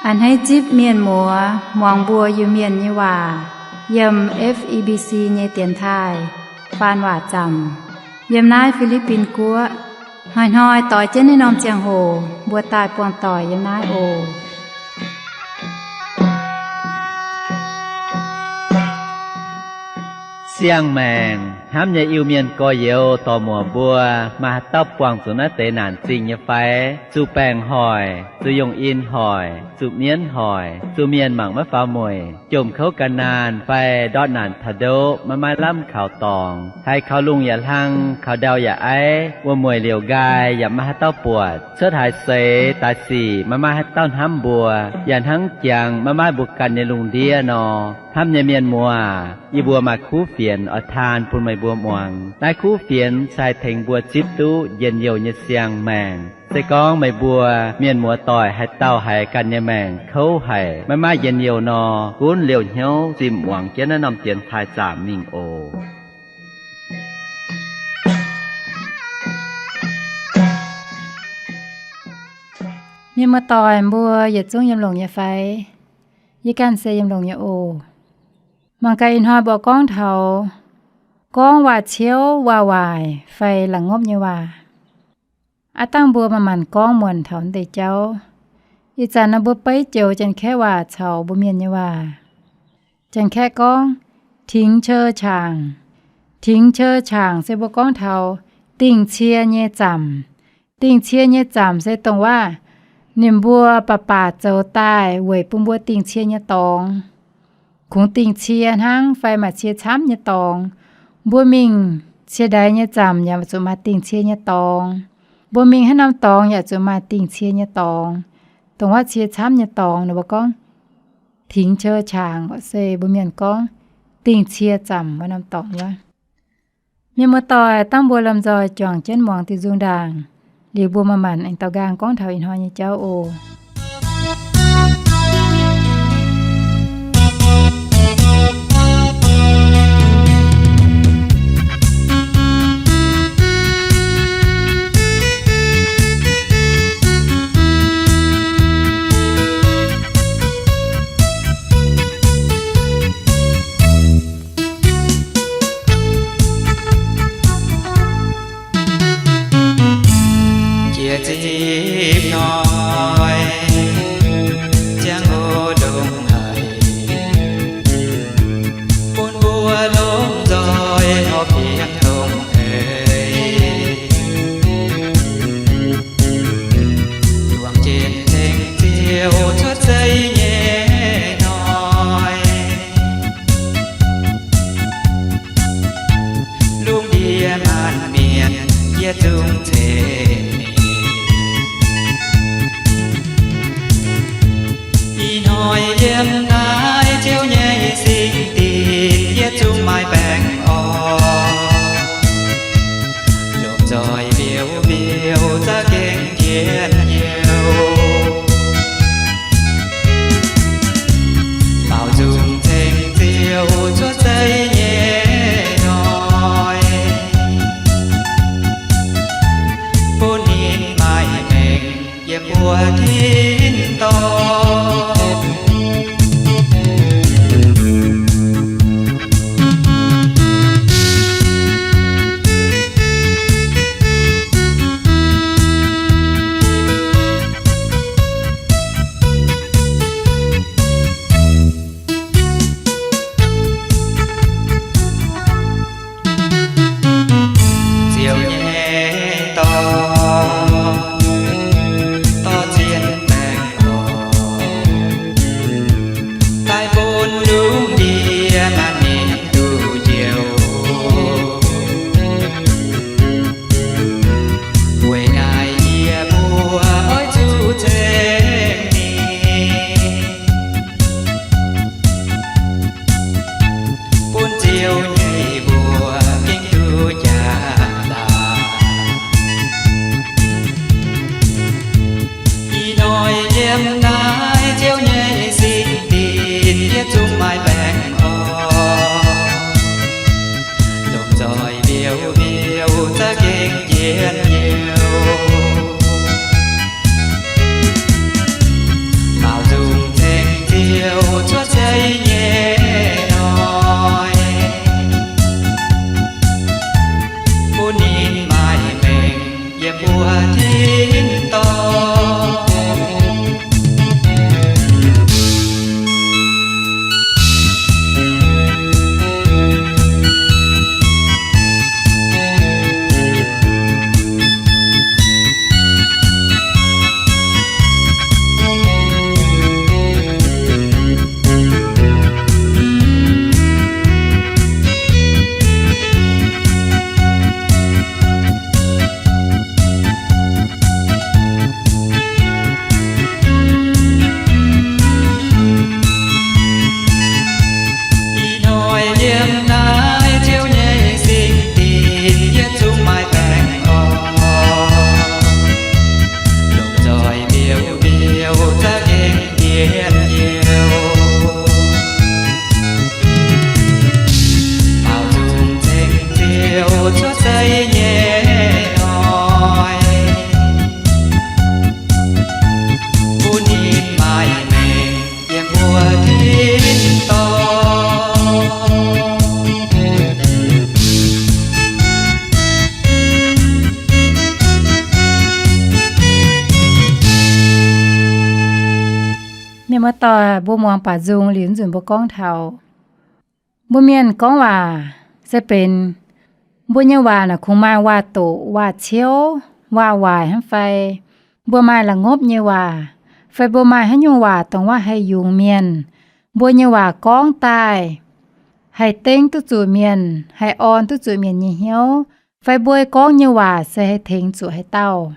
A'hneiv zipv mienh muoz muangx mbuo Iu-Mienh nyei waac yiem F E B C nyei dienx taaih faan waac zaamc yiem naaiv Fi^li^bin Guoqv. Hnoi-hnoi doix jienv naaiv norm ziangh hoc mbuo daaih buangh doic yiem naaiv oc. Siang-maengc hnamv nyei Iu-Mienh gorx-youz dorc-muoc mbuo, maaih haaix dauh buangh zuqc naaiv deix naanc zingh nyei fai? Zuqc baengc hoic, zuqc yongh in hoic, zuqc mienv hoic, zuqc mienh mangc maiv faaux mueic, jomc kouv gan naanh fai ndortv naanc taux ndoqv maiv maaih lamh kaux dorngx, haiz kaux lungh yaac hlang, kaux ndau yaac aiv, wuom-mueic liouc nqaai yaac maiv maaih haaix dauh buatc, cuotv haaix seix daaih sic maiv maaih haaix dauh hnamv mbuo, yaac hnangv jangx maiv maaih mbuo ganh nyei lungh ndiev nor. Hnamv nyei mienh muoz, yie mbuo maaih kuv fienx oix taan bun meih mbuo muangx. Naaiv kuv fienx se haih tengx mbuo zipv duqv njien-youh nyei siang-maengc. Se gorngv meih mbuo mienh muoz doic haaix dauh haiz ganh nyei maengc kouv haic, maiv maaih njien-youh nor, gunv liouh hnyouv zimh muangx jienv naaiv norm dienx taaih zaamc mingh oc. Mienh muoz doic mbuo yietc zungv yiem longx nyei fai? Yie ganh se yiem longx nyei oc. Mangc gaax ih hnoi mbuo gorngv taux gorngv waac-ciouv waac-waaic fai la'ngopv nyei waac. Aav dangh mbuo manc-manc gorngv muonc taux naaiv deix jauv. Ih zanc naaiv mbuo beiv joux Janx-Kaeqv waac caux mbuo Mienh nyei waac. Janx-Kaeqv gorngv 停车场. 停车场 se mbuo gorngv taux dingh cie nyei zaamc. Dingh cie nyei zaamc se dongh waac ninh mbuo baac baac zoux daaih weic bun mbuo dingh cie nyei dorngx. Kungx dingh cie hnangv fai maaih cie camv nyei dorngx. Mbuo mingh cie ndaix nyei zaamc yaac zuqc maaih dingh cie nyei dorngx. Mbuo mingh haaix norm dorngx yaac zuqc maaih dingh cie nyei dorngx. Dongh waac cie camv nyei dorngx ninh mbuo gorngv 停车场 se mbuo Mienh gorngv dingh cie zaamc wuov norm dorngx wuov. Mienh muoz doic, dangh mbuo lomh nzoih juangc jienv muangx diuh nzung ndaangc, liuz mbuo manc-manc aengx daux nqaang gorngv taux ih hnoi nyei jauv oc. Jiex zipv hnoi, ziangh hoc ndongc haaix, bun mbuo lomh nzoih nor bieqc ndongc haaix. Luangc jienv ceng-ziouv cuotv seix nyei hnoi, lungh ndiev maanc mienh yietc zungv ceng-mengh. Ih hnoi yiem naaiv Ziouv nyei singx dinc yietc zungv maaih baengh orn, lomh nzoih mbiouh mbiouh za'gengh njien-youh. Baaux nzung ceng-ziouv cuotv seix nyei hnoi, bun ninh maaih mengh yiem mbuo tin-dorngh. Ziouv nyei dorn, dorh zien baengh orn daaih bun lungh ndiev maanc mienh duqv njoux. Weic naaiv yie mbuo oix zuqc ceng-mengh, bun Ziouv nyei mbuox gengh duqv jangx daaih. Ih hnoi yiem naaiv Ziouv nyei singx dinc yietc zungv maaih baengh orn. Doic mbuo muangx baac nzung liuz nzunc mbuo gorngv taux mbuo mienh gorngv waac se benx mbuo nyei waac naaic kungx maaih waac-doqc, waac-ciouv, waac-waaic hnangv fai mbuo maaih la'ngopv nyei waac, fai mbuo maaih haaix nyungc waac dongh waac haih yungz mienh, mbuo nyei waac gorngv daaih haih dengv duqv zuqc mienh, haih orn duqv zuqc mienh nyei hnyouv, fai mbuo gorngv nyei waac se haih tengx zuqc haaix dauh.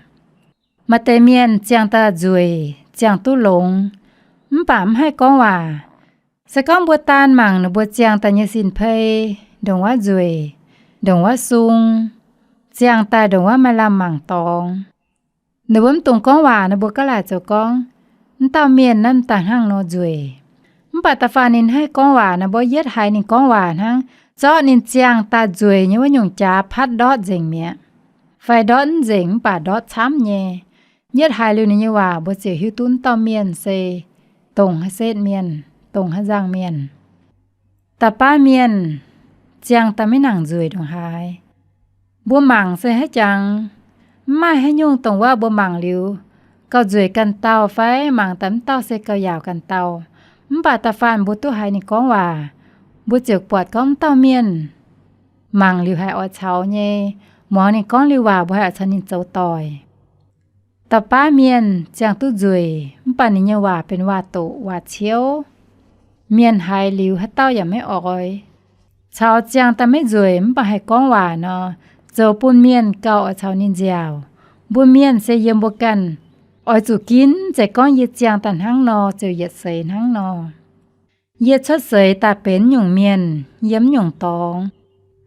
Maaih deix mienh ziangh daaih nzueic, ziangh duqv longx, mv baac mv haih gorngv waac. Se gorngv mbuo daanh mangc ninh mbuo ziangh daaih nyei sin-pei, ndongc waac nzueic, ndongc waac sung, ziangh daaih ndongc waac maaih lamh mangc dorngx, ninh mbuo mv dungx gorngv waac, ninh mbuo gaav laaic zoux gorngv, mv dauh mienh naaiv m'daaih hnangv nor nzueic. Mv baac da'faanh ninh haih gorngv waac, ninh mbuo yietv haiz ninh gorngv waac hnangv, zorqv ninh ziangh daaih nzueic nyei wuov nyungc jaax patv ndortv nzengc mi'aqv, fai ndortv mv nzengc mv baac ndortv camv nyei. Yietv haiz liuz ninh nyei waac, mbuo ziouc hiuv duqv mv dauh mienh se dongh haaix setv mienh, dongh haaix nzangc mienh. Da'baav mienh ziangh daaih maiv nangc nzueic ndongc haaix. Mbuo mangc se haiz jangx, mv maaih haaix nyungc dongh waac mbuo mangc liuz gauh nzueic ganh dauh fai mangc daaih mv dauh se gauh yaauc ganh dauh. Mv baac da'faanh mbuo duqv haiz ninh gorngv waac, mbuo ziouc buatc gorngv mv dauh mienh mangc liuz haiz oix caux nyei, muangx ninh gorngv liuz waac mbuo haiz oix caux ninh zoux doic. Da'baav mienh ziangh duqv nzueic mv baac ninh nyei waac benx waac-doqc waac-ciouv, mienh haiz liuz haaix dauh yaac maiv oix. Caux ziangh daaih maiv nzueic mv baac haih gorngv waac nor, zoux bun mienh gauh oix caux ninh nziaauc. Mbuo mienh se yiem mbuo ganh oix zuqc ginv, mv zeiz gorngv yie ziangh daaih hnangv nor ziouc yietc seix hnangv nor. Yie cuotv seix daaih benx nyungc mienh, yiem nyungc dorngx,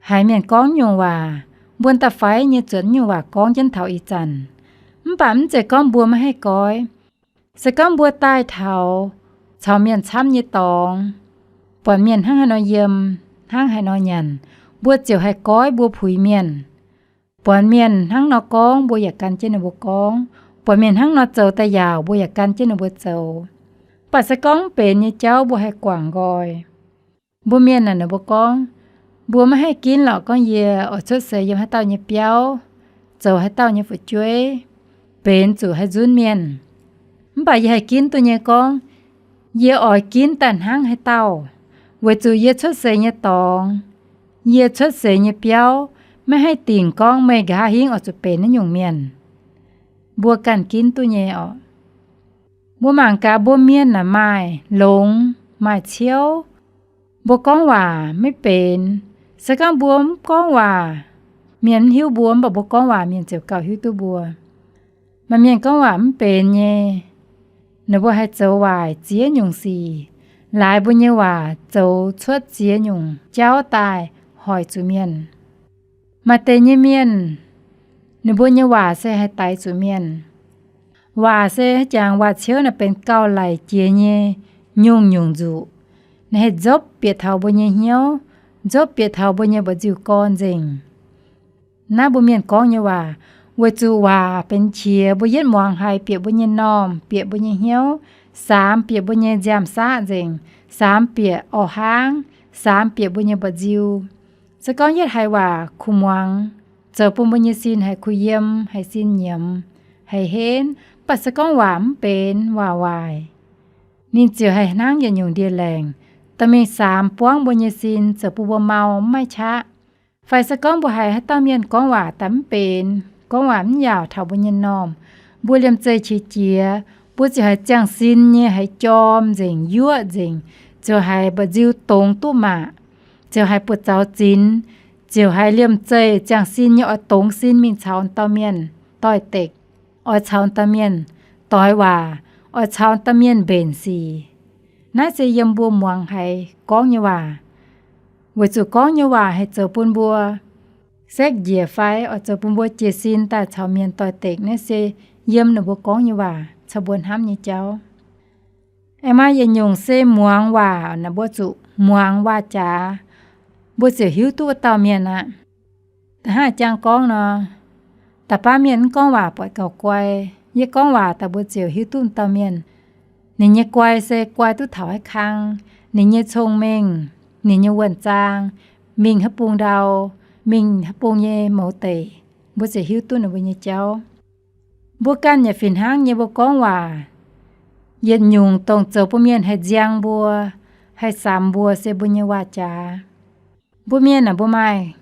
haiz mienh gorngv nyungc waac, mbuo da'faix nyei zuotc nyungc waac gorngv jienv taux ih zanc. Mv baac mv zeiz gorngv mbuo maiv haih goiv. Se gorngv mbuo daaih taux, caux mienh camv nyei dorngx, buatc mienh hnangv haaix nor yiem, hnangv haaix nor nyanc, mbuo ziouc haih goiv mbuo puix mienh. Buatc mienh hnangv nor gorngv, mbuo yaac gan jienv ninh mbuo gorngv. Buatc mienh hnangv nor zoux daaih yaauc, mbuo yaac gan jienv ninh mbuo zoux. Mv baac se gorngv mv benx nyei jauv mbuo haih guangc nqoi. Mbuo mienh naaic ninh mbuo gorngv, mbuo maiv haih ginv lorqc gorngv yie oix cuotv seix yiem haaix dauh nyei biauv, zoux haaix dauh nyei fu'jueiv, benx zuqc haaix nzunc mienh. Mv baac yie haih ginv duqv nyei gorngv, yie oix ginv daaih hnangv haaix dauh, weic zuqc yie cuotv seix nyei dorngx, yie cuotv seix nyei biauv maiv haih dingc gorngv meih nqa'haav hingv oix zuqc benx naaiv nyungc mienh. Mbuo ganh ginv duqv nyei orqc. Mbuo mangc gaax mbuo mienh naaic maaih longx maaih ciouv. Mbuo gorngv waac maiv benx. Se gorngv mbuo mv gorngv waac, mienh mv hiuv mbuo, mv baac mbuo gorngv waac mienh ziouc gauh hiuv duqv mbuo. Maaih mienh gorngv waac mv benx nyei, ninh mbuo haih zoux waaic ziex nyungc sic, laaix mbuo nyei waac zoux cuotv ziex nyungc jauv daaih hoic zuqc mienh. Maaih deix nyei mienh, ninh mbuo nyei waac se haih daix zuqc mienh. Waac se jangx waac-ciouv naaic benx gauh laic jiex nyei nyungc-nyungc nzuqc. Ninh haih nzopv bieqc taux mbuo nyei hnyouv, nzopv bieqc taux mbuo nyei mba'nziu gorn nzengc. Naaiv mbuo mienh gorngv nyei waac, weic zuqc waac benx qiex, mbuo yietv muangx haiz bieqc mbuo nyei m'normh, bieqc mbuo nyei hnyouv, saamx bieqc mbuo nyei nziaamv-saqv nzengc, saamx bieqc orv-haangv, saamx bieqc mbuo nyei mba'nziu. Se gorngv yietv haiz waac kuh muangx, zoux bun mbuo nyei sin haiz kuh yiem, haiz sin nyiemz, haiz henv. Mv baac se gorngv waac mv benx, waac waaic, ninh ziouc haih hnangv yietc nyungc ndie-laengc, dorh mingh saamx buangv mbuo nyei sin, zoux bun mbuo mau mv maaih qaqv. Fai se gorngv mbuo haiz haaix dauh mienh gorngv waac daaih mv benx, gorngv waac mv yaauc taux mbuo nyei m'normh, mbuo liemh zeih qiex jiez, mbuo ziouc haiz ziangh sin nyei haiz jorm nzengc, yuoqv nzengc, ziouc haiz mba'nziu dongz duqv mangc, ziouc haiz buoz-zaux zinx, ziouc haiz liemh zeih ziangh sin nyei oix dongz sin mingh caux dauh mienh doix-dekc, oix caux dauh mienh doix waac, oix caux dauh mienh mbenc sic. Naaiv se yiem mbuo muangx haiz gorngv nyei waac. Weic zuqc gorngv nyei waac haih zoux bun mbuo sekv njiec fai oix zoux bun mbuo jiez sin daaih caux mienh doix-dekc. Naaiv se yiem ninh mbuo gorngv nyei waac caux mbuo hnamv nyei jauv. Aengx maaih yietc nyungc se muangx waac naaic, mbuo zuqc muangx waac-jaax, mbuo ziouc hiuv duqv wuov dauh mienh aqv. Da'hnangv jang gorngv nor, da'baav mienh mv gorngv waac buatc gauh guai. Yie gorngv waac daaih mbuo ziouc hiuv duqv wuov dauh mienh. Ninh nyei guai se guai duqv taux haaix kang, ninh nyei cong-mengh, ninh nyei wuonh zaang, mingh haaix bung ndau, mingh haaix bung nyei mouz deic, mbuo ziouc hiuv duqv ninh mbuo nyei jauv. Mbuo ganh yaac fih hnangv nyei, mbuo gorngv waac, Yietc nyungc dongh zoux bun mienh haih nziang mbuo, haih samx mbuo se mbuo nyei waac-jaax. Mbuo mienh aah, mbuo maaih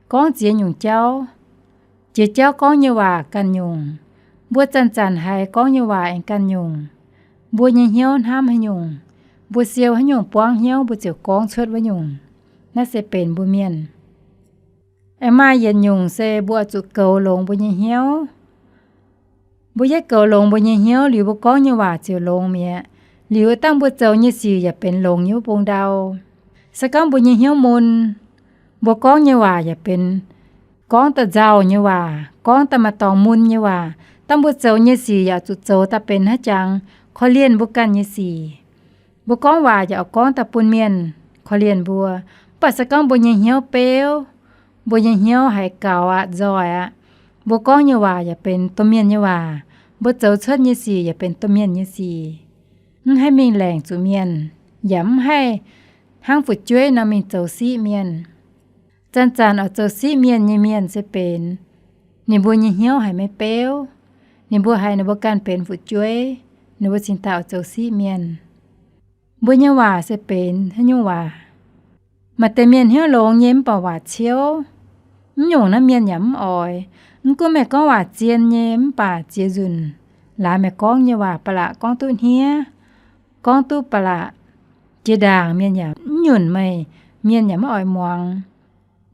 gorngv ziex nyungc jauv. Jiex jauv gorngv nyei waac ganh nyungc. Mbuo zanc-zanc haiz gorngv nyei waac aengx ganh nyungc. Mbuo nyei hnyouv hnamv haaix nyungc, mbuo siou haaix nyungc buangv hnyouv, mbuo ziouc gorngv cuotv wuov nyungc. Naaiv se benx mbuo mienh. Aengx maaih yietc nyungc se mbuo oix zuqc goux longx mbuo nyei hnyouv. Mbuo yietv goux longx mbuo nyei hnyouv liuz, mbuo gorngv nyei waac ziouc longx mi'aqv. Liuz dangh mbuo zoux nyei sic yaac benx longx nyei wuov bung ndau. Se gorngv mbuo nyei hnyouv mun, mbuo gorngv nyei waac yaac benx gorngv da'nzauh nyei waac, gorngv da'maaic dorngx mun nyei waac. Dangh mbuo zoux nyei sic yaac zuqc zoux daaih benx haaix jangx korv-lienh mbuo ganh nyei sic. Mbuo gorngv waac yaac oix gorngv daaih bun mienh korv-lienh mbuo. Mv baac se gorngv mbuo nyei hnyouv beuv, mbuo nyei hnyouv haiz gaux aqv, nzoih aqv, mbuo gorngv nyei waac yaac benx domh mienh nyei waac, mbuo zoux cuotv nyei sic yaac benx domh mienh nyei sic. Mv haih mingh laengc zuqc mienh, yaac mv haih hnangv fu'jueiv nor mingh zoux siqv mienh. Zanc-zanc oix zoux siqv mienh nyei mienh se benx ninh mbuo nyei hnyouv haiz maiv beuv, ninh mbuo haiz ninh mbuo ganh benx fu'jueiv, ninh mbuo cingx daaih oix zoux siqv mienh. Mbuo nyei waac se benx haaix nyungc waac? Maaih deix mienh hnyouv longx nyei mv baac waac ciouv, mv nyungc naaiv mienh yaac mv oix. Mv gunv meih gorngv waac zien nyei mv baac ziex nzunc laaix meih gorngv nyei waac ba'laqc gorngv duqv hniev, gorngv duqv ba'laqc jiex ndaangc, mienh yaac mv nyunc meih, mienh yaac mv oix muangx.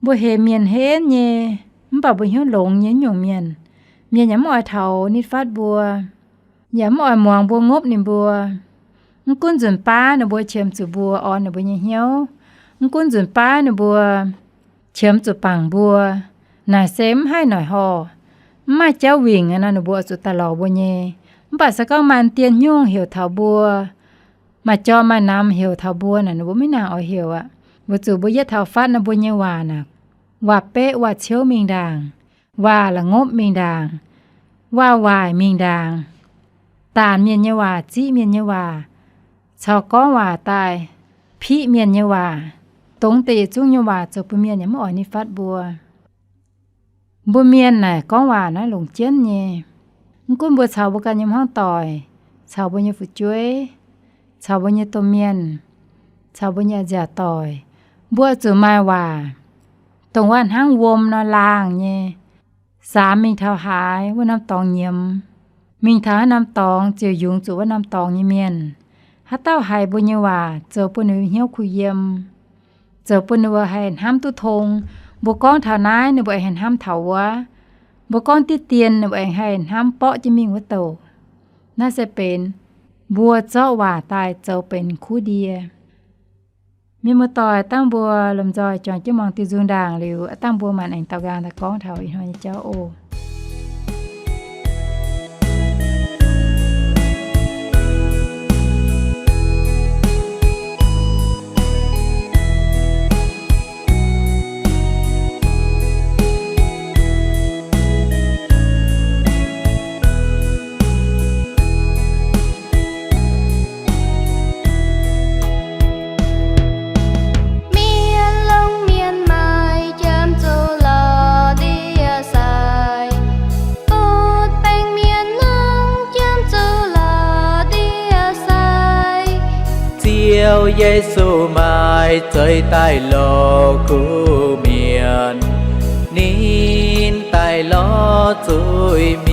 Mbuo hemx mienh henv nyei, mv baac mbuo hnyouv longx nyei mv nyungc mienh, mienh yaac mv oix taux nitv fatv mbuo, yaac mv oix muangx mbuo ngopv ninh mbuo. Mv gunv nzunc baav ninh mbuo qiemx zuqc mbuo orn ninh mbuo nyei hnyouv, mv gunv nzunc baav ninh mbuo qiemx zuqc bangc mbuo, naaic se mv haih noic horh, mv maaih jauv wingc nor ninh mbuo oix zuqc daaih lorz mbuo nyei. Mv baac se gorngv maaih dien hnyungv heuc taux mbuo, maaih jorm maaih namx heuc taux mbuo naaic, ninh mbuo maiv nangc oix heuc aqv. Weic zuqc mbuo yietv taux fatv nor mbuo nyei waac naaic, waac-beqv waac-ciouv mingh ndaangc, waac la'ngopv mingh ndaangc, waac-waaic mingh ndaangc, daanc mienh nyei waac, ziqv mienh nyei waac, caux gorngv waac daaih piqv mienh nyei waac, dongh deix yietc zungv nyei waac zoux bun mienh yaac mv oix nitv fatv mbuo. Mbuo mienh naaic gorngv waac naaiv longc jienv nyei. Mv gunv mbuo caux mbuo ganh nyei hmuangv doic, caux mbuo nyei fu'jueiv, caux mbuo nyei domh mienh, caux mbuo nyei a'nziaauc doic, mbuo zuqc maaih waac, dongh waac hnangv wuom nor laangh nyei, saamx mingh taux haaix wuov norm dorngx nyiemz, mingh taux haaix norm dorngx ziouc yungz zuqc wuov norm dorngx nyei mienh. Haaix dauh haiz mbuo nyei waac zoux bun ninh hnyouv kuh yiem, zoux bun ninh mbuo haih hnamv duqv tong. Mbuo gorngv taux naaiv ninh mbuo aengx haih hnamv taux wuov. Mbuo gorngv diqv dien ninh mbuo aengx haih hnamv borqv jienv mingh wuov douc. Naaiv se benx mbuo zorqv waac daaih zoux benx kuv ndie. Mienh muoz-doic, dangh mbuo lomh nzoih juangc jienv muangx diuh nzung ndaangc liuz, dangh mbuo maanc aengx daaux nqaang daaih gorngv taux ih hnoi nyei jauv oc. Mienh longc mienh maaiz, qiemx zuqc lorz ndie-sai. Butv-baengc mienh nangv, qiemx zuqc lorz ndie-sai. Ziouv Yesu maaih zeiz daaih lorz kuv mienh, ninh daaih lorz zuiz-mienh.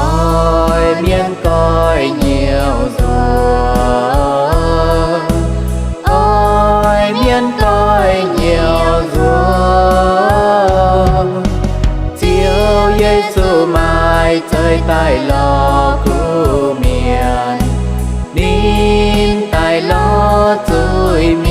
Oix mienh goiv nyouc nzuonx, oix mienh goiv nyouc nzuonx. Ziouv Yesu maaih zeiz daaih lorz kuv mienh, ninh daaih lorz zuiz-mienh.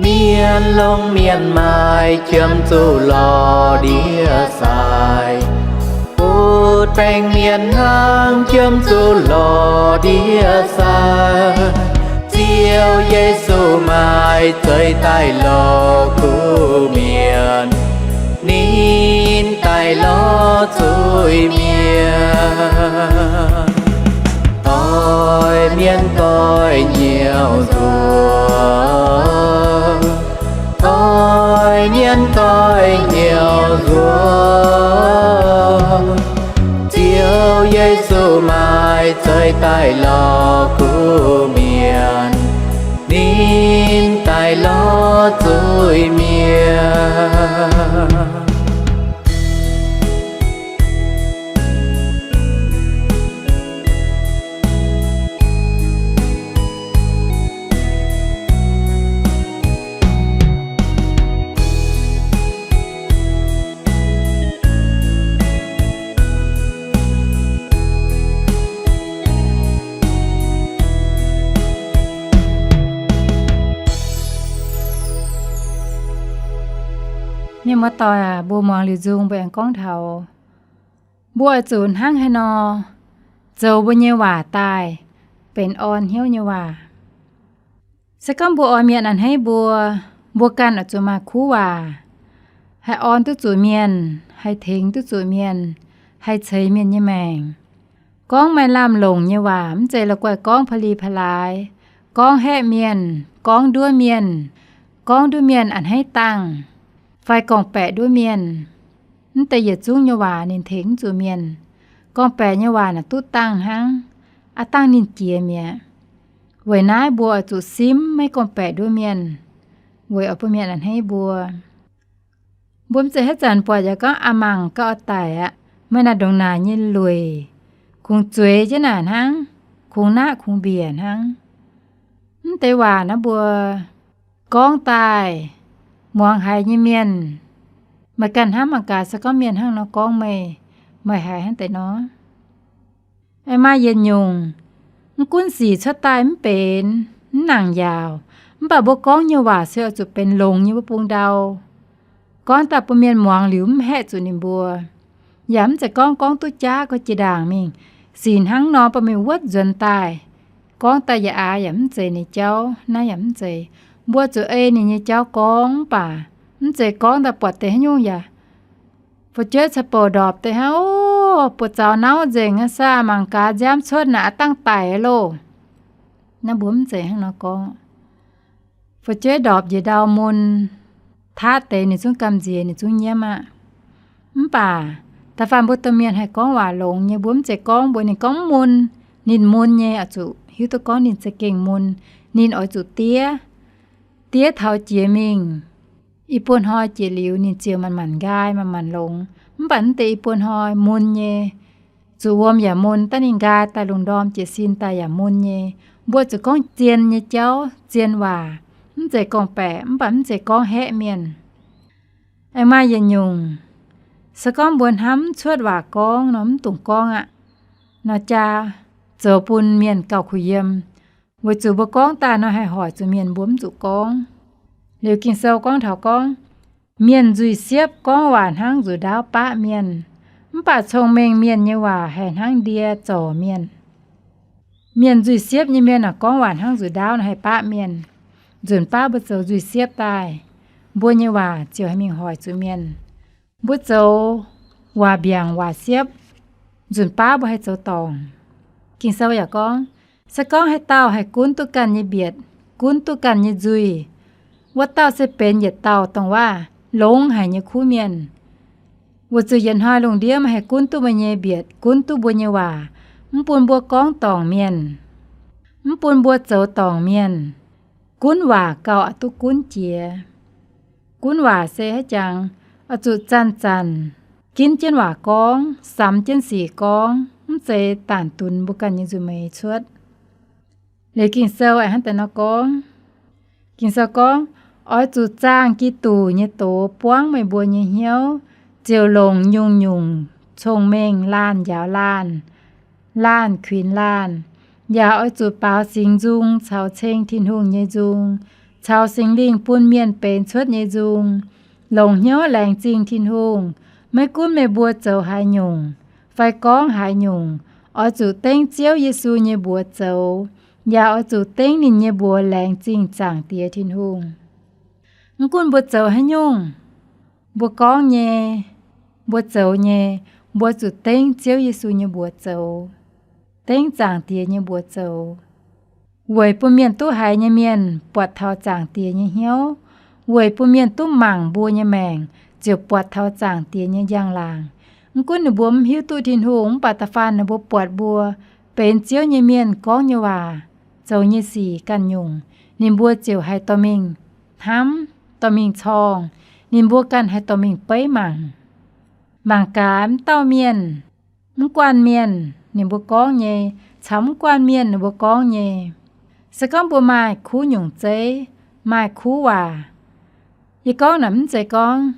Mienh longc mienh maaiz, qiemx zuqc lorz ndie-sai. Butv Baengh mienh hnangv jiemv zuqc lorz ndiev sai, Ziouv Yesu maaih zeix daaih lorz kuv mienh, ninh daaih lorz zuiz-mienh. Doix mienh doix nyei nzuonx, doix mienh doix nyei nzuonx, Ziouv Yesu maaih zeix daaih lorz kuv mienh, ninh daaih lorz zuiz-mienh. Mienh muoz-doic aac, mbuo muangx liuz nzung mbuo aengx gorngv taux, mbuo oix zuqc hnangv haaix nor zoux mbuo nyei waac daaih benx orn hnyouv nyei waac. Se gorngv mbuo oix mienh a'hneiv mbuo, mbuo ganh oix zuqc maaih kuv waac, haih orn duqv zuqc mienh, haih tengx duqv zuqc mienh, haih ceix mienh nyei maengc. Gorngv maaih lamh longc nyei waac, mv zeiz la'guaih gorngv pa'li pa'laaix, gorngv haeqv mienh, gorngv nduov mienh, gorngv nduov mienh a'hneiv dangh, fai gorngv-baeqc nduov mienh. Mv deix yietc zungv nyei waac ninh tengx mv zuqc mienh. Gorngv-baeqc nyei waac naaic duqv dangh hnangv, aav dangh ninh jiex mi'aqv. Weic naaiv mbuo oix zuqc simv maiv gorngv-baeqc nduov mienh, weic oix bun mienh a'hneiv mbuo. Mbuo mv zeiz haaix zanc buatc yaac gorngv, aav, mangc gaax oix daic aqv, meih naaic ndongc naaic nyei lueic, kungx zueiz jienv naaic hnangv, kungx naqv kungx mbiec hnangv. Mv deix waac naaiv mbuo gorngv daaih, muangx haiz nyei mienh, meih ganh hnamv mangc gaax, se gorngv mienh hnangv nor gorngv meih, meih haiz hnangv deix nor? Aengx maaih yietc nyungc, mv gunv sic cuotv daaih mv benx, mv nangc yaauc, mv baac mbuo gorngv nyei waac se oix zuqc benx longx nyei wuov bung ndau. Gorngv daaih bun mienh muangx liuz mv haeqv zuqc ninh mbuo. Yaac mv zeiz gorngv gorngv duqv jaav gorx jiex ndaangc mingh, sic hnangv nor baac mingh wuotv nzuonx daaih. Gorngv daaih yaac aav yaac mv zeiz ninh jauv, naaiv yaac mv zeiz. Mbuo zuqc ei ninh nyei jauv gorngv mv baac mv zeiz gorngv daaih buatc deix haaix nyungc yaac fu'jueiv caux bouc ndorpc deix hnangv, o, buoz zaux nauv nzengc aqv, saah, mangc gaax nziaamv cuotv naaic aav dangh daic loh. Naaiv mbuo mv zeiz hnangv nor gorngv. Fu'jueiv ndorpc njiec ndau mun, taatv deix ninh zungv gamh nziex, ninh zungv nyiemv aqv. Mv baac da'faanh mbuo domh mienh haih gorngv waac longx nyei, mbuo mv zeiz gorngv mbuox ninh gorngv mv mun. Ninh mun nyei oix zuqc hiuv duqv gorngv ninh za'gengh mun. Ninh oix zuqc diev, diev taux jiex mingh, i buo hnoi jiex liuz ninh ziouc manc-manc nqaai, manc-manc longx. Mv baac mv deix i buo hnoi mun nyei, zuqc wuom yaac mun, daaih ninh nqaai daaih lungh ndorm jiez sin daaih yaac mun nyei. Mbuo zuqc gorngv zien nyei jauv, zien waac, mv zeiz gorngv-baeqc, mv baac mv zeiz gorngv haeqv mienh. Aengx maaih yietc nyungc, se gorngv mbuo hnamv mv cuotv waac gorngv nor, mv dungx gorngv aqv. Nor jaa zoux bun mienh gauh kuh yiem, weic zuqc mbuo gorngv daaih nor haih hoic zuqc mienh, mbuo mv zuqc gorngv. Liuz Ging-Sou gorngv taux gorngv, mienh nzuih siepv gorngv waac hnangv nzuqc ndaauv baqv mienh, mv baac cong-mengh mienh nyei waac haih hnangv ndie zorc mienh. Mienh nzuih siepv nyei mienh aah, gorngv waac hnangv nzuqc ndaauv nor haih baqv mienh. Nzunc baav mbuo zoux nzuih siepv daaih, mbuo nyei waac ziouc haih mingh hoic zuqc mienh. Mbuo zoux waac mbiaangc waac siepv, nzunc baav mbuo haih zoux dorngc. Ging-Sou yaac gorngv, se gorngv haaix dauh haih gunv duqv ganh nyei mbietc, gunv duqv ganh nyei nzuih, wuov dauh se benx yietc dauh dongh waac longx haic nyei kuv mienh. Weic zuqc yietc hnoi lungh ndiev meih haih gunv duqv meih nyei mbietc, gunv duqv mbuo nyei waac, mv bun mbuo gorngv dorngc mienh, mv bun mbuo zoux dorngc mienh. Gunv waac gauh oix duqv gunv jiex. Gunv waac se haaix jangx, oix zuqc zanc-zanc ginv jienv waac gorngv, samx jienv sic gorngv, mv zeiz daanh dunx mbuo ganh nyei nzuih mueiz cuotv. Liuz Ging-Sou aengx hnangv daaih nor gorngv, Ging-Sou gorngv, oix zuqc zaangh Giduc nyei doz buangv meih mbuo nyei hnyouv, ziouc longc nyungc-nyungc cong-mengh laanh njaaux laanh, laanh kuinx laanh. Yaac oix zuqc baaux singx nzung caux ceng Tin-Hungh nyei nzung, caux Singx Lingh bun mienh benx cuotv nyei nzung, longc hnyouv laengz zingh Tin-Hungh, maiv gunv meih mbuo zoux haaix nyungc, fai gorngv haaix nyungc, oix zuqc dengv Ziouv Yesu nyei mbuox zoux, yaac oix zuqc dengv ninh nyei mbuox laengz zingh Zaangc Diex Tin-Hungh. Mv gunv mbuo zoux haaix nyungc, mbuo gorngv nyei, mbuo zoux nyei, mbuo zuqc dengv Ziouv Yesu nyei mbuox zoux, dengv Zaangc Diex nyei mbuox zoux. Weic bun mienh duqv haiz nyei mienh buatc taux Zaangc Diex nyei hnyouv, weic bun mienh duqv mangc mbuo nyei maengc ziouc buatc taux Zaangc Diex nyei njang-laangc. Mv gunv ninh mbuo mv hiuv duqv Tin-Hungh, mv baac da'faanh ninh mbuo buatc mbuo benx Ziouv nyei mienh gorngv nyei waac, zoux nyei sic ganh nyungc, ninh mbuo ziouc haih dorh mingh hnamv, dorh mingh corng, ninh mbuo ganh haih dorh mingh beiv mangc. Mangc gaax mv dauh mienh, mv guanh mienh ninh mbuo gorngv nyei, caux mv guanh mienh ninh mbuo gorngv nyei. Se gorngv mbuo maaih kuv nyungc zeiv, maaih kuv waac, yie gorngv naaic mv zeiz gorngv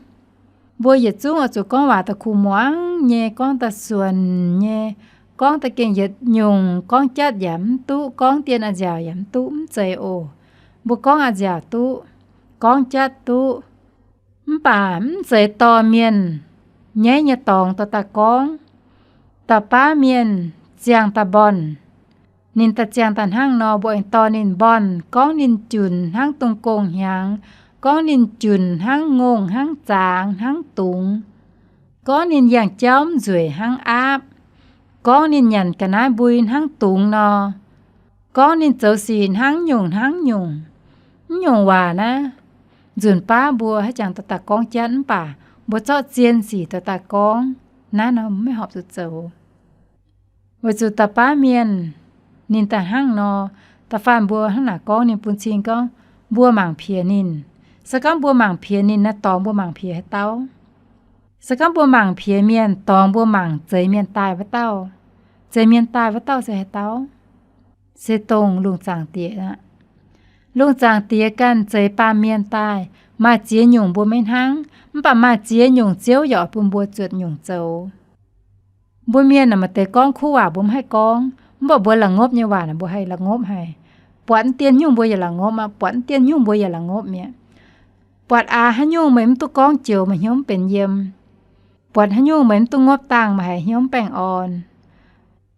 mbuo yietc zungv oix zuqc gorngv waac da'kuh muangx nyei, gorngv da'suonc nyei, gorngv da'gengh yietc nyungc, gorngv jatv yaac mv duqv, gorngv dien a'nziaauc yaac mv duqv, mv zeiz oc. Mbuo gorngv a'nziaauc duqv, gorngv jatv duqv, mv baac mv zeiz dorh mienh nyaiv nyei dorngx dorh daaih gorngv. Da'baav mienh ziangh daaih mbornh, ninh daaih ziangh daaih hnangv nor, mbuo aengx dorh ninh mbornh, gorngv ninh junc hnangv dongh gong-hnyangx, gorngv ninh junc hnangv ngongh, hnangv zaangx, hnangv dungz, gorngv ninh yangh jauv mv nzueic hnangv aapv, gorngv ninh nyanc ga'naaiv mbui hnangv dungz nor, gorngv ninh zoux sic hnangv nyungc hnangv nyungc. Mv nyungc waac naaiv, nzunc baav mbuo haaix jangx dorh daaih gorngv jatv, mv baac mbuo zorqv zien sic dorh daaih gorngv, naaiv nor maiv horpc zuqc zoux. Weic zuqc da'baav mienh ninh daaih hnangv nor, da'faanh mbuo hnangv naaic gorngv ninh bun cing gorngv mbuo mangc piex ninh. Se gorngv mbuo mangc piex ninh naaiv, dorngx mbuo mangc piex haaix dauh? Se gorngv mbuo mangc piex mienh, dorngx mbuo mangc zeix mienh daaih wuov dauh. Zeix mienh daaih wuov dauh se haaix dauh? Se dongh Lungh Zaangc Diex aqv. Lungh Zaangc Diex ganh zeix baamh mienh daaih. Maaih ziex nyungc mbuo maiv hnangv, mv baac maaih ziex nyungc Ziouv yaac oix bun mbuo zuotc nyungc zoux. Mbuo mienh naaic maaih deix gorngv kuv waac mbuo mv haih gorngv, mv baac mbuo la'ngopv nyei waac naaic mbuo haih la'ngopv haic. Buatc mv dien nyungc mbuo yaac la'ngopv aqv, buatc mv dien nyungc mbuo yaac la'ngopv mi'aqv. Buatc aax haaix nyungc meih mv duqv gorngv joux, meih hnyouv mv benx yiem. Buatc haaix nyungc meih mv duqv ngopv dangh, meih haiz hnyouv mv baengh orn.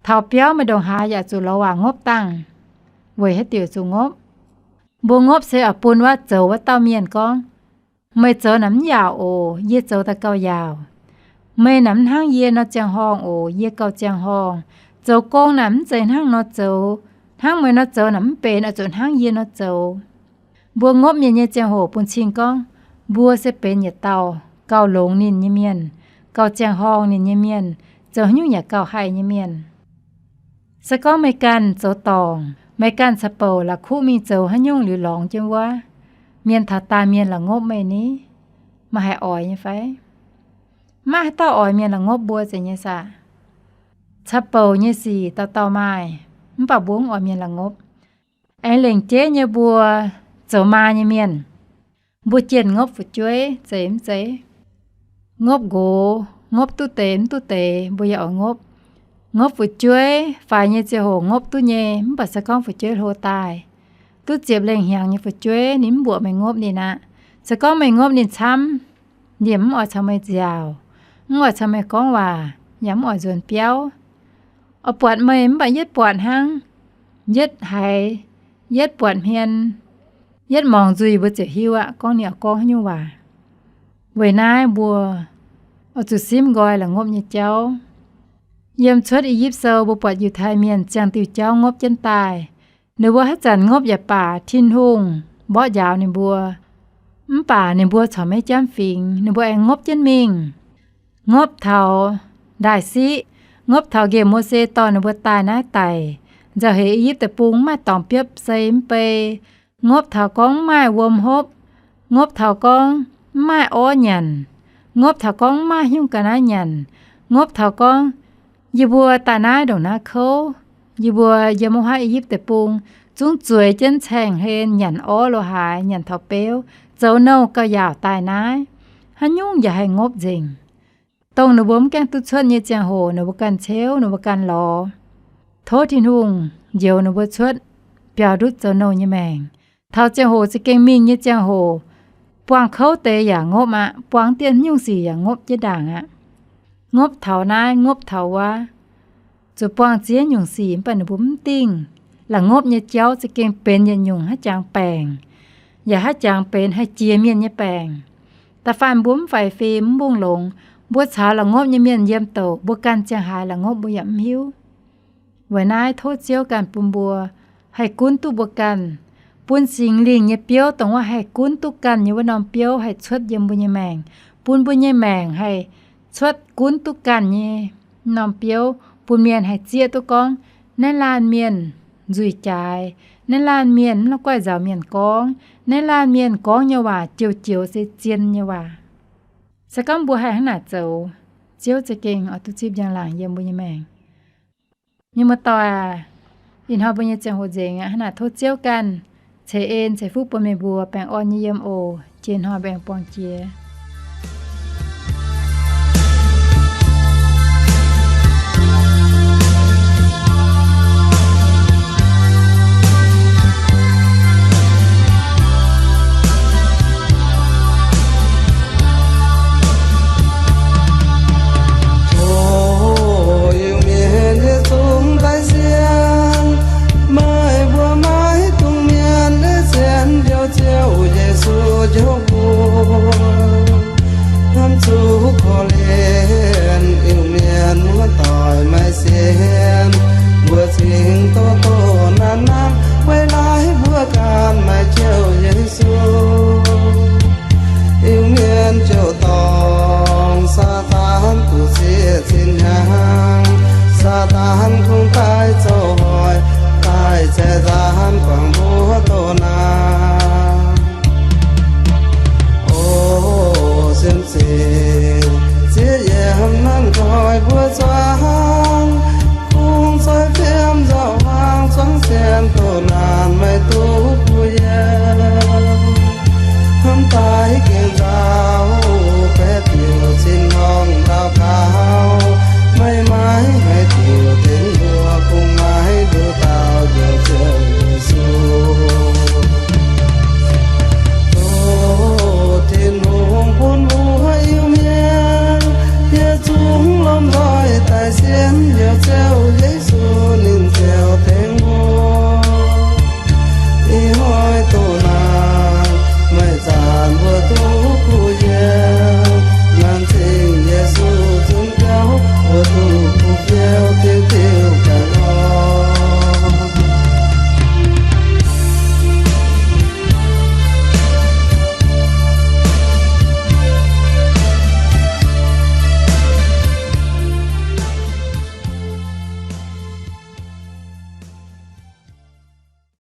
Taux biauv meih ndongc haaix yaac zuqc lorz waac ngopv dangh. Weic haaix diuc zuqc ngopv? Mbuo ngopv se oix bun wuov zoux wuov dauh mienh gorngv, meih zoux naaic mv yaauc oc, yie zoux daaih gauh yaauc. Meih naaic mv hnangv yie nor ziangh horngh oc, yie gauh ziangh horngh. Zoux gong naaic mv zeiz hnangv nor zoux, hnangv meih nor zoux naaic mv benx, oix zuqc hnangv yie nor zoux. Mbuo ngopv mienh nyei ziangh hoc bun cing gorngv mbuo se benx yietc dauh gauh longx ninh nyei mienh, gauh ziangh horngh ninh nyei mienh, zoux haaix nyungc yaac gauh haih nyei mienh. Se gorngv meih ganh zoux dorngc, meih ganh caux bouc la'kuqv mingh zoux haaix nyungc liuz lorngx jienv wuov, mienh taux daanh mienh la'ngopv meih ni? Maaih haaix oix nyei fai? Maiv maaih haaix dauh oix mienh la'ngopv mbuo zeiz nyei saah? Caux bouc nyei sic dauh dauh maaih, mv baac mbuo mv oix mienh la'ngopv. Aengx lengc jeiv nyei mbuo zoux maa nyei mienh, mbuo jienh ngopv fu'jueiv zeiz mv zeiz? Ngopv nqox, ngopv duqv deix mv duqv deix mbuo yaac oix ngopv. Ngopv fu'jueiv faix nyei ziangh hoc ngopv duqv nyei, mv baac se gorngv fu'jueiv hlo daaih, duqv ziepc lengh hnyangx nyei fu'jueiv ninh mv mbuoqc meih ngopv ninh aqv. Se gorngv meih ngopv ninh camv, ninh mv oix caux meih nziaauc, mv oix caux meih gorngv waac, yaac mv oix nzuonx biauv. Oix buatc meih mv baac yietv buatc hnangv, yietv haiz, yietv buatc hmien, yietv mungz nzuih mbuo ziouc hiuv aqv gorngv ninh oix gorngv haaix nyungc waac. Weic naaiv mbuo oix zuqc simv nqoi la'ngopv nyei jauv. Yiem Cuotv I^yipv Sou mbuo buatc Yiutai Mienh ziangh diuh jauv ngopv jienv daaih. Ninh mbuo haaix zanc ngopv yaac baac Tin-Hungh mborqv njaaux ninh mbuo, mv baac ninh mbuo corc maiv jamv fingx, ninh mbuo aengx ngopv jienv mingh. Ngopv taux ndaaih siqv, ngopv taux nqemh Mose dorh ninh mbuo daaih naaiv daic, nzauh heix I^yipv Deic-Bung mv maaih dorngx biopv sei mv bei, ngopv taux gorngv mv maaih wuom hopv, ngopv taux gorngv mv maaih orv nyanc, ngopv taux gorngv mv maaih haaix nyungc ga'naaiv nyanc, ngopv taux gorngv yie mbuo daaih naaiv ndongc naaiv kouv, yie mbuo yiem wuov haav I^yipv Deic-Bung zungv zueiz jienv caengh hlen nyanc orv lo haaix, nyanc taux beuv, zoux nouh gauh yaauc daaih naaiv, haaix nyungc yaac haih ngopv nzengc. Dongh ninh mbuo mv gaengh duqv cuotv nyei ziangh hoc ninh mbuo ganh ceuv, ninh mbuo ganh lorz. Tov Tin-Hungh njoux ninh mbuo cuotv, biaux ndutv zoux nouh nyei maengc. Taux ziangh hoc za'gengh mingh nyei ziangh hoc, buangh kouv deix yaac ngopv aqv, buangh dieh nyungc sic yaac ngopv jienv ndaangc aqv. ngopv taux naaiv, ngopv taux wuov, zuqc buangh ziex nyungc sic, mv baac ninh mbuo mv dingh. La'ngopv nyei jauv za'gengh benx yietc nyungc haaix jangx baengc, yaac haaix jangx benx haih jiex mienh nyei baengc. Da'faanh mbuo mv faix fim, mv mbungh longx, mbuo caux la'ngopv nyei mienh yiem douc, mbuo ganh ziangh haaix la'ngopv mbuo yaac mv hiuv. Weic naaiv tov Ziouv ganh bun mbuo haih gunv duqv mbuo ganh, bun Singx Lingh nyei biouv, dongh wuov haih gunv duqv ganh nyei wuov norm biouv haih cuotv yiem mbuo nyei maengc, bun mbuo nyei maengc haih cuotv gunv duqv ganh nyei norm biouv, bun mienh haih zieqv duqv gorngv, naaiv laanh mienh nzuih jaaix, naaiv laanh mienh mv la'guaih nzaaux mienh gorngv, naaiv laanh mienh gorngv nyei waac joux-joux se zien nyei waac. Se gorngv mbuo haih hnangv naaic zoux, Ziouv za'gengh oix duqv zipv njang-laangc yiem mbuo nyei maengc. Mienh muoz-doic aac, ih hnoi mbuo nyei ziangh hoc nzengc aqv. Hnangv naaic tov Ziouv ganh ceix en ceix fuqv bun meih mbuo baengh orn nyei yiem oc. Jiex hnoi mbuo aengx buangh jiex.